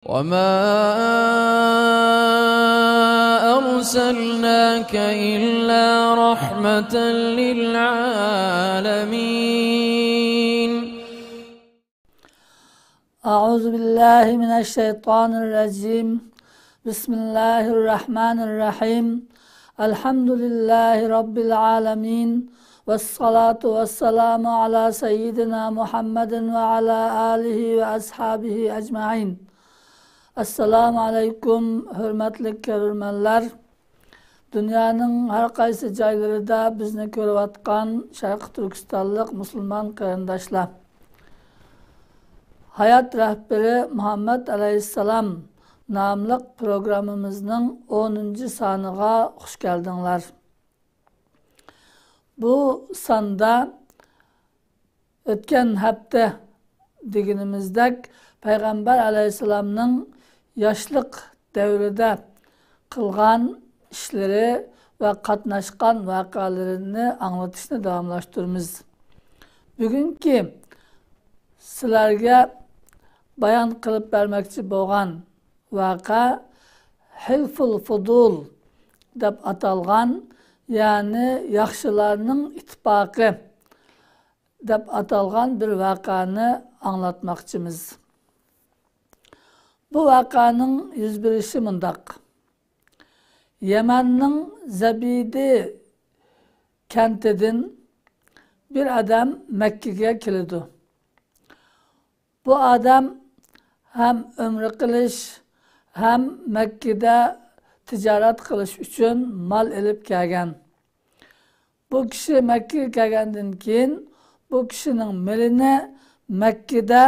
وما أرسلناك إلا رحمة للعالمين. أعوذ بالله من الشيطان الرجيم. بسم الله الرحمن الرحيم. الحمد لله رب العالمين، والصلاة والسلام على سيدنا محمد وعلى آله وأصحابه أجمعين. Assalamu alaykum hürmetli ko'rurmanlar. Dünyanın har qaysi joylarida bizni ko'rayotgan Sharq Turkistonlik musulmon qarindoshlar. Hayot rahbari Muhammad alayhissalom nomli programmamizning 10-soniga xush keldinglar. Bu sonda o'tgan hafta deganimizdek Payg'ambar alayhissalomning yoshlik davrida qilgan ishlari va qatnashgan voqealarini anglatishni davomlashtiramiz. Bugungi sizlarga bayon qilib bermoqchi bo'lgan voqea Hilful Fudul deb atalgan, ya'ni yaxshilarning ittifoqi deb atalgan bir voqeani anglatmoqchimiz. Bu voqeaning yuz berishi mundaq. Yemenning Zabidi kentidan bir odam Makkaga keladi. Bu odam ham umra qilish, ham Makkada tijorat qilish uchun mal elib kelgan. Bu kishi Makkaga kelgandan keyin bu kishining milini Makkada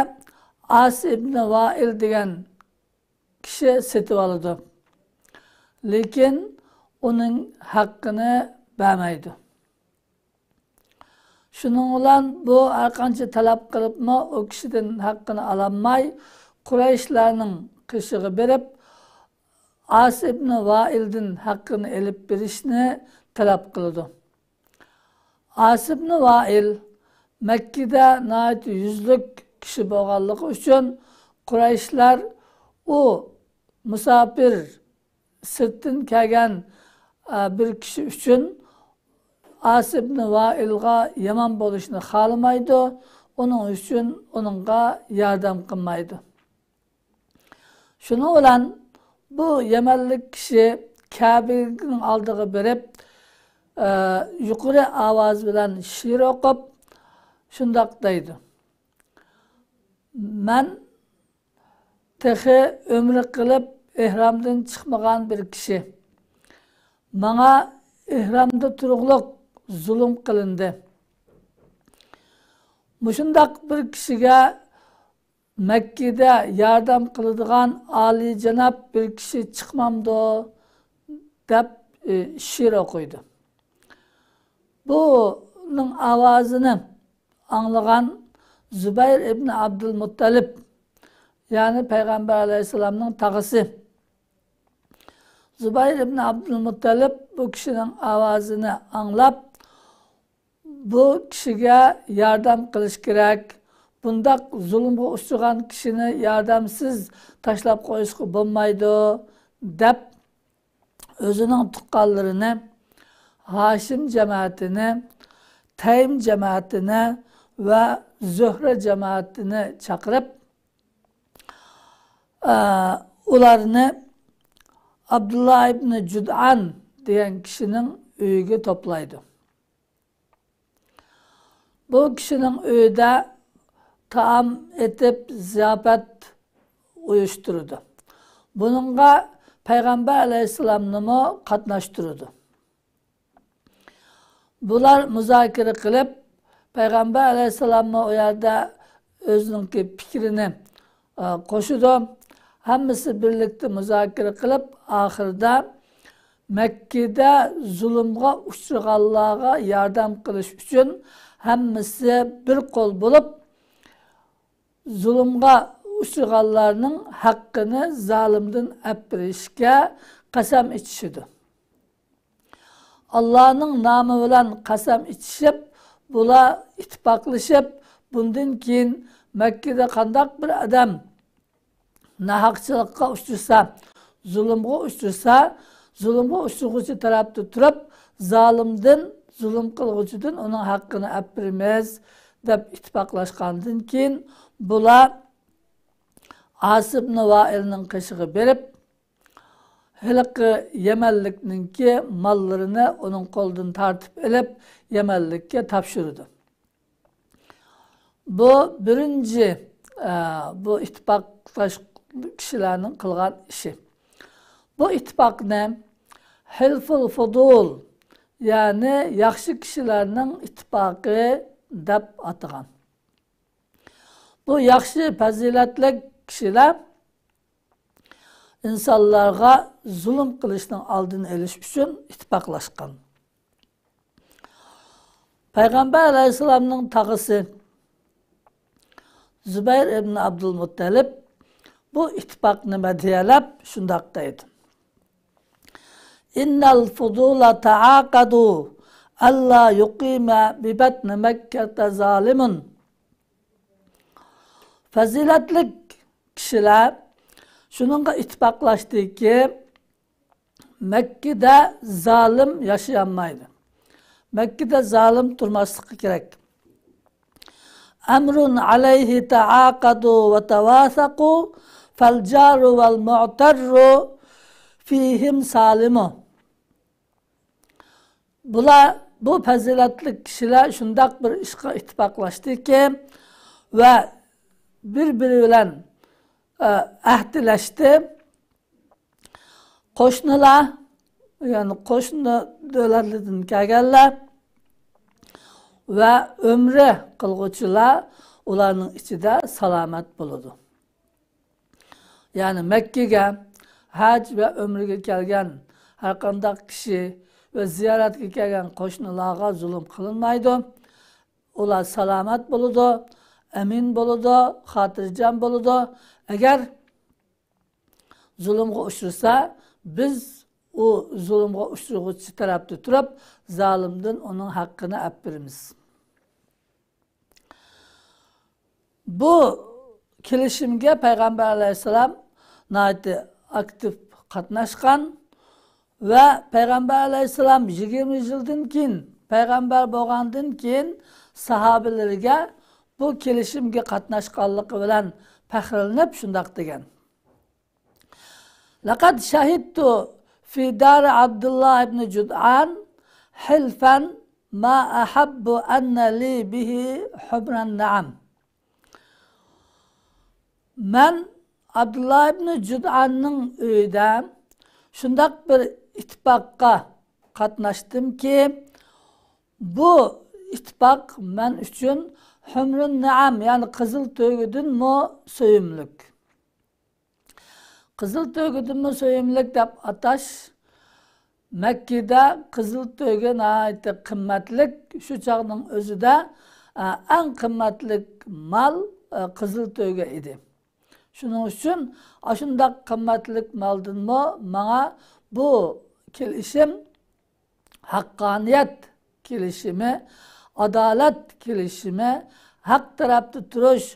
As ibn Vail degan kishi setib oladi. Lekin uning haqqini bermaydi. Shuning bilan bu har qancha talab qilibmi, u kishidan haqqini ololmay, Qurayshlarning qishig'i berib, As ibn Vaildan haqqini elib berishni talab qiladi. As ibn Vail Makkada nihoyat yuzlik kishi bo'lganligi uchun Qurayshlar u musafir sirtdan kelgan bir kishi uchun As ibn Vailga yomon bo'lishni xohlamaydi, uning uchun uningga yordam qilmaydi. Shuning bilan bu yamanlik kishi Kabening oldiga berib, yuqori ovoz bilan she'r o'qib shundoq deydi: "Man texi umri qilib ehromdan chiqmagan bir kishi. Manga ehromda turug'liq zulm qilindi. Mushundaq bir kishiga Makkada yordam qiladigan oliyjanob bir kishi chiqmamdi" deb she'r o'qiydi. Buning ovozini anglagan Zubayr ibn Abdul Muttalib, ya'ni Payg'ambar alayhissalomning tog'asi Zubayr ibn Abdul Muttalib bu kishining ovozini anglab, bu kishiga yordam qilish kerak, bundaq zulmga uchragan kishini yordamsiz tashlab qo'yishga bo'lmaydi deb o'zining tuqqanlarini, Hashim jamoatini, Taym jamoatini va Zuhra jamoatini chaqirib, ularni Abdullah ibn Jud'an degan kishining uyiga to'playdi. Bu kishining uyida taom etib ziyofat uyushtirdi. Buningga Payg'ambar alayhissalomni qatnashtirdi. Bular muzokara qilib, Payg'ambar alayhissalomni u yerda o'zining fikrini qo'shidi. Hammasi birlikda muzokara qilib, oxirida Makkada zulmga uchraganlarga yordam qilish uchun hammasi bir qo'l bo'lib, zulmga uchraganlarning haqqini zalimdan olib qasam ichishidi. Allohning nomi bilan qasam ichishib, bular ittifoqlashib, bundan keyin Makkada qandaq bir odam nahaqchilikqa uchrasa, zulmga uchrasa, zulmga uchrag'uchi tarafda turib, zalimdan, zulm qilg'uchidan uning haqqini olib beramiz deb ittifoqlashgandan keyin bular As ibn Vailning qishig'i berib, hiliqi Yemenlikninki mallarini uning qo'lidan tortib ilib Yemenlikka topshirdi. Bu birinchi bu ittifoqlash kishilarning qilgan ishi. Bu ittifoqni Hilful Fudul, ya'ni yaxshi kishilarning ittifoqi deb atagan. Bu yaxshi fazilatli kishilar insanlarga zulm qilishning oldini olish uchun ittifoqlashgan. Payg'ambar alayhissalomning tog'asi Zubayr ibn Abdulmuttalib bu ittifoqni madhiyalab shundoq deydi: Innal fudula ta'aqadu alla yuqima bi batni Makkata zalimun. Fazilatli kishilar shuningga ittifoqlashdiki, Makkada zalim yashayolmaydi. Makkada zalim turmasligi kerak. Amrun alayhi ta'aqadu va tawasaqu fal jaru val mu'tarru fihim salimu. Bular, bu fazilatli kishilar shundoq bir ishga ittifoqlashdiki va bir-biri bilan ahdlashdi. Qo'shnilar, ya'ni qo'shni davlatlardan kelganlar va umri qilg'uvchilar ularning ichida salomat bo'ladi. Ya'ni Makkaga haj va umriga kelgan har qanday kishi va ziyoratga kelgan qo'shnilarga zulm qilinmaydi. Ular salomat bo'ladi, amin bo'ladi, xotirjam bo'ladi. Agar zulmga uchrasa, biz u zulmga uchrag'uchi tarafda turib, zalimdan uning haqqini olib beramiz. Bu kelishimga Payg'ambar alayhissalom nihoyatda aktiv qatnashgan va Payg'ambar alayhissalom 20 yildan keyin payg'ambar bo'lgandan keyin sahobalarga bu kelishimga qatnashganligi bilan faxrlanib shundoq degan: Laqad shahidtu fi dar Abdullah ibn Jud'an hilfan ma ahabbu anna li bihi hubran na'am. Men Abdullah ibn Jud'anning uyida shundoq bir ittifoqqa qatnashdimki, bu ittifoq men uchun humrun na'am, ya'ni qizil to'gidinmi so'yimlik. Qizil to'gidinmi so'yimlik deb atash Makkada qizil to'gi nihoyatda qimmatlik, shu chog'ning o'zida eng qimmatlik mol qizil to'gi edi. Shuning uchun shundoq qimmatlik moldinmi menga bu kelishim haqqoniyat kelishimi, adolat kelishimi, haq tarafda turish,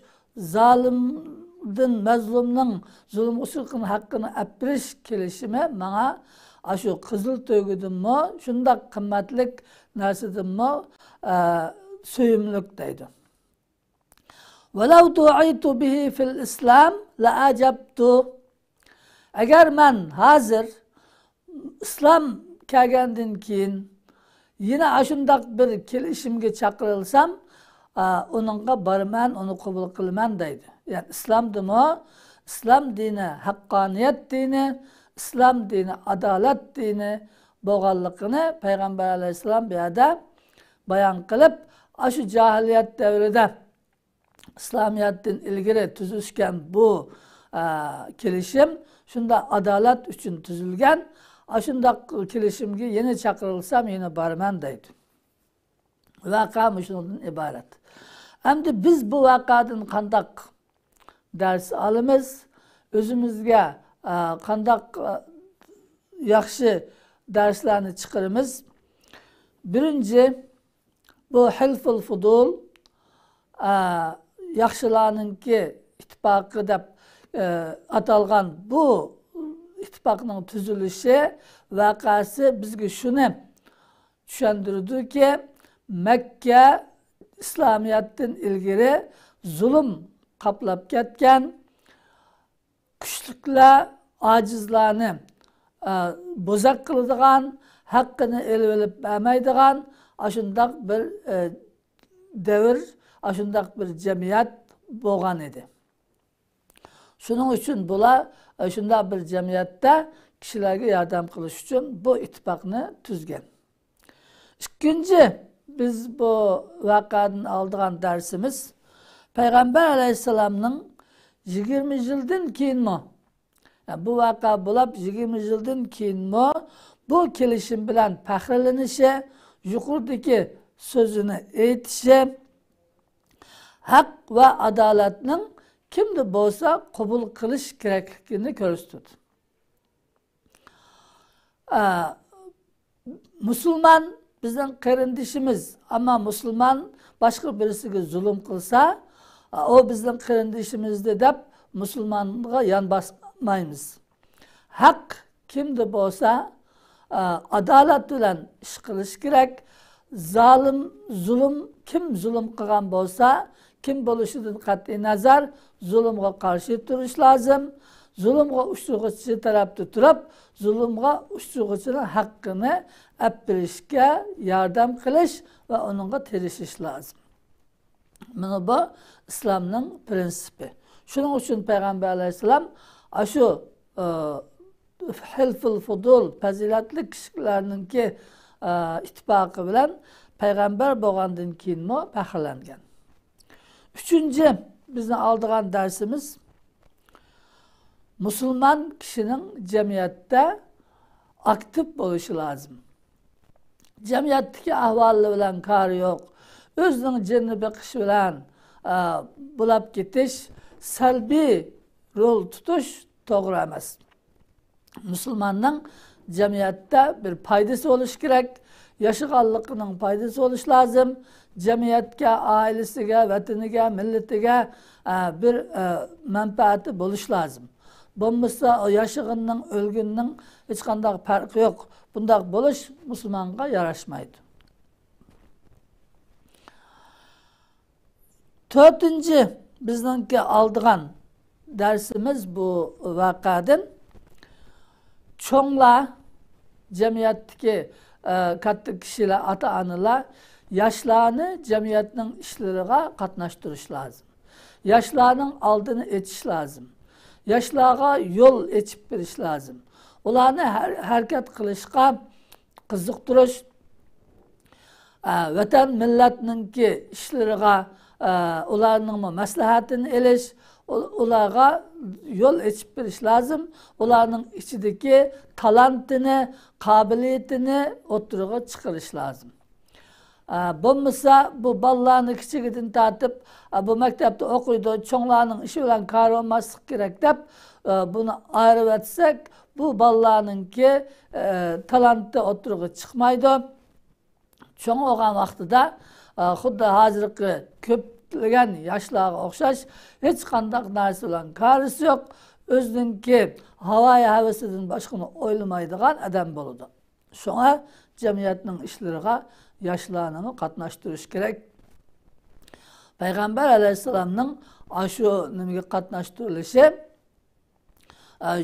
zalimdan mazlumning zulmga uchragan haqqini olib berish kelishimi menga shu qizil to'gidinmi shundoq qimmatlik narsadinmi so'yimlik deydi. Velau du'itu bihi fil islam la ajabtu. Agar men hozir islom kelgandan keyin yine shundoq bir kelishimga chaqirilsam, uningga borman, uni qabul qilaman deydi. Ya'ni islomdimi, islom dini haqqoniyat dini, islom dini adolat dini bo'lganligini Payg'ambar alayhissalom bu yerda bayon qilib, shu johiliyat davrida İslamiyatdan ilgari tuzilgan bu kelishim shunda adolat uchun tuzilgan. Shundoq kelishimga yana chaqirilsam yana borman deydi. Voqea shundan iborat. Endi biz bu voqeadan qandoq dars olamiz? O'zimizga qandoq yaxshi darslarni chiqaramiz? Birinchi, bu Hilful Fudul yaxshilarninki ittifoqi deb atalgan bu ittifaqning tuzilishi vaqasi bizga shuni tushuntirdiki, Mekke İslamiyet'ten ilgiri zulüm qaplab ketgan, kuchliklar acizlarni bozak qiladigan, haqqini elib bermaydigan ashundaq bir davr, ashundaq bir jamiyat bo'lgan edi. Shuning uchun bular shunday bir jamiyatda kishilarga yordam qilish uchun bu ittifoqni tuzgan. Ikkinchi biz bu voqeadan oldigan darsimiz Peygamber Aleyhisselam'ın 20 yildan keyinmi, yani bu voqea bo'lib 20 yildan keyinmi bu kelishim bilan faxrlanishi, yuqoridagi so'zini aytishi, haq va adolatning kimda bo'lsa qabul qilish kerakligini ko'rsatdi. Musulmon bizning qarindishimiz, ammo musulmon boshqa birisiga zulm qilsa, o bizning qarindishimizdi deb musulmonga yon bosmaymiz. Haq kimda bo'lsa adolat bilan ish qilish kerak. Zalim, zulm, kim zulm qilgan bo'lsa, kim bo'lishidan qat'iy nazar zulmga qarshi turish lozim. Zulmga uchrag'uchi tarafda turib, zulmga uchrag'uchining haqqini olib berishga yordam qilish va uningga tirishish lozim. Mana bu islomning prinsipi. Shuning uchun Payg'ambar alayhissalom shu hilful fudul fazilatli kishilarninki ittifoqi bilan payg'ambar bo'lgandan keyinmi faxrlangan. Uchinchi bizni oldigan darsimiz musulmon kishining jamiyatda aktiv bo'lishi lozim. Jamiyatdagi ahvoli bilan kori yo'q, o'zining jinni beqishi bilan bulab ketish, salbiy rol tutish to'g'ri emas. Musulmonning jamiyatda bir foydasi bo'lishi kerak, yashaganligining foydasi bo'lishi lozim. Jamiyatga, oilasiga, vataniga, millatiga bir manfaati bo'lishi lozim. Bo'lmasa yashag'inning, o'lgunning hech qanday farqi yo'q. Bundaq bo'lish musulmonga yarashmaydi. To'rtinchi bizningki oldigan darsimiz bu voqeadan cho'nglar, jamiyatdagi katta kishilar, ota-onalar yoshlarni jamiyatning ishlariga qatnashtirish lozim. Yoshlarning oldini echish lozim. Yoshlarga yo'l echib berish lozim. Ularni harakat qilishga qiziqtirish, vatan millatninki ishlariga ularning maslahatini elish, ularga yo'l echib berish lozim. Ularning ichidagi talantini, qobiliyatini o'ttirg'a chiqarish lozim. Bo'lmasa bu bolalarni kichigidan tortib, bu maktabda o'qiydi, cho'nglarning ishi bilan kor olmaslik kerak deb buni ayirib etsak, bu bolalarninki talanti o'ttirg'a chiqmaydi. Cho'ng bo'lgan vaqtida xuddi hozirgi ko'plagan yoshlarga o'xshash hech qanday narsa bilan korisi yo'q, o'zininki havoyi havasidan boshqani o'ylamaydigan odam bo'ladi. Shunga jamiyatning ishlariga yoshlarni qatnashtirish kerak. Payg'ambar alayhissalomning shu nimaga qatnashtirilishi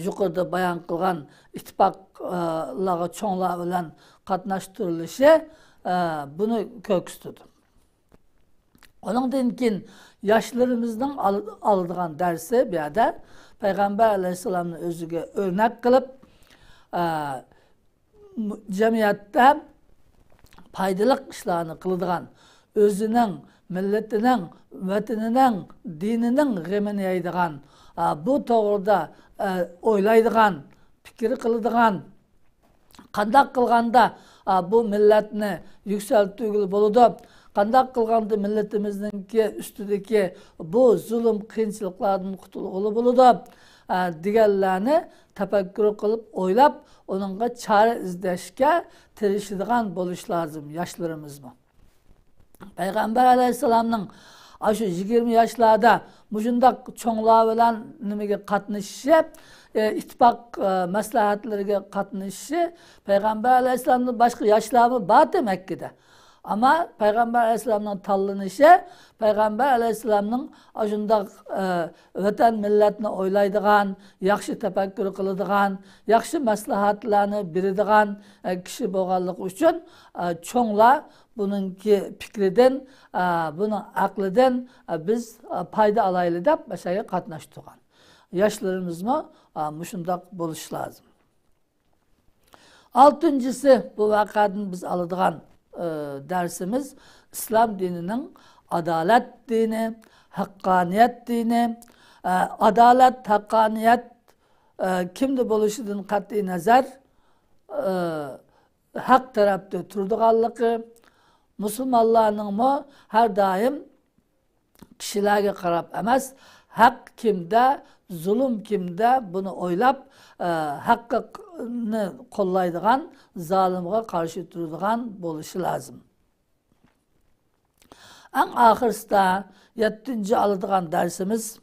yuqorida bayon qilgan ittifoqlarga cho'nglar bilan qatnashtirilishi buni ko'rsatdi. Onundan keyin yoshlarimizning oladigan darsi bu yerda Payg'ambar alayhissalomni o'ziga o'rnak qilib jamiyatda foydali ishlarni qiladigan, o'zining, millatining, vatanining, dinining g'amini yeydigan, bu to'g'rida o'ylaydigan, fikr qiladigan, qandoq qilganda bu millatni yuksaltirgili bo'ladi, qandoq qilganda millatimizningki ustidagi bu zulm qiyinchiliklardan qutulg'ili bo'ladi deganlarni tafakkur qilib o'ylab, uningga chora izlashga tirishadigan bo'lish lozim yoshlarimizmi. Payg'ambar alayhissalomning Şu 20 yaşlarda mushundoq cho'nglar bilan nimaga qatnashishi, ittifoq maslahatlariga qatnashishi, Payg'ambar alayhissalomdan boshqa yoshlarmi bor Makkada. Ama Peygamber Aleyhisselam'ın tanlanışı, Peygamber Aleyhisselam'ın shundoq vatan millatni o'ylaydigan, yaxshi tafakkur qiladigan, yaxshi maslahatlarni beradigan kishi bo'lganligi uchun cho'nglar buningki fikridan, buning aqlidan biz fayda alayli deb mashaga qatnashtirgan. Yoshlarımızmı shundoq bo'lishi lozim. Altıncısı bu vaqadan biz oladigan dersimiz İslam dininin adalet dini, hakkaniyet dini. Adalet, hakkaniyet kimde bo'lishidin qat'iy nazar haq tarafda turdiganligi, musulmonlarningmi har doim kishilarga qarab emas, haq kimda, zulm kimda buni o'ylab haqqini qo'llaydigan, zalimga qarshi turadigan bo'lishi lozim. Eng oxirisida 7 oladigan darsimiz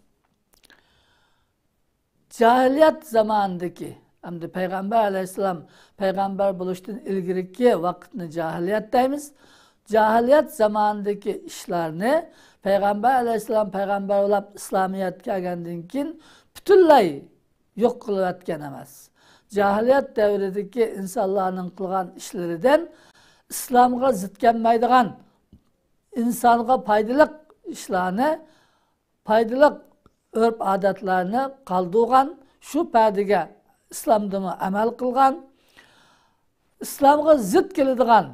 cahiliyat zamanidagi, hamda Payg'ambar alayhissalom payg'ambar bo'lishdan ilgariki vaqtni cahiliyat deymiz. Cahiliyat zamanidagi ishlarni Payg'ambar alayhissalom payg'ambar bo'lib islomiyat kelgandan keyin butunlay yo'q qilayotgan emas. Cahiliyat davridagi insonlarning qilgan ishlaridan islomga zid kelmaydigan, insonga foydali ishlarni, foydali urf odatlarni qoldirgan, shu padiga islomdimi amal qilgan, islomga zid keladigan,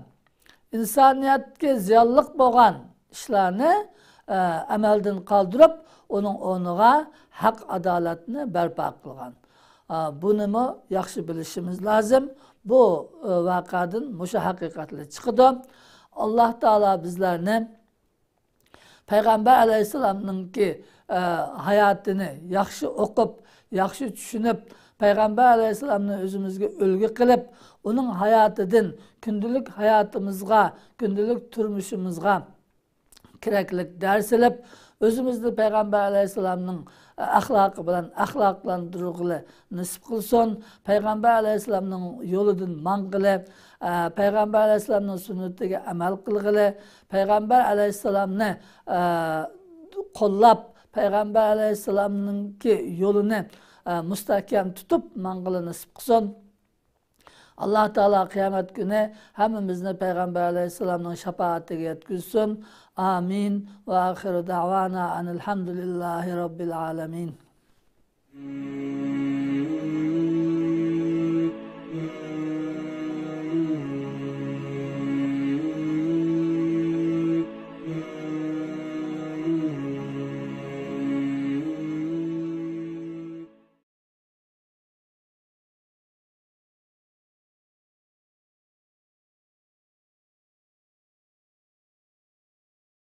insoniyatga ziyonliq bo'lgan ishlarni amaldan qoldirib, uning o'rniga haq adolatni barpo qilgan. Bunimi yaxshi bilishimiz lozim. Bu voqeadan mushu haqiqatlar chiqadi. Alloh taolo bizlarni Payg'ambar alayhissalomninki hayotini yaxshi o'qib, yaxshi tushunib, Payg'ambar alayhissalomni o'zimizga ulgu qilib, uning hayotidan kundalik hayotimizga, kundalik turmushimizga keraklik dars ilib, o'zimizni Payg'ambar alayhissalomning axloqi bilan axloqlantirug'ili nasib qilsin. Payg'ambar alayhissalomning yo'lidan mang'ili, Payg'ambar alayhissalomning sunnatiga amal qilg'ili, Payg'ambar alayhissalomni qo'llab, Payg'ambar alayhissalomninki yo'lini mustahkam tutib mang'ili nasib qilsin. Allah Teala kıyamet günü hepimizni Peygamber Aleyhisselam'ın şefaatiga yetkizsin. Amin. Ve ahiru davana enelhamdülillahi Rabbil alemin.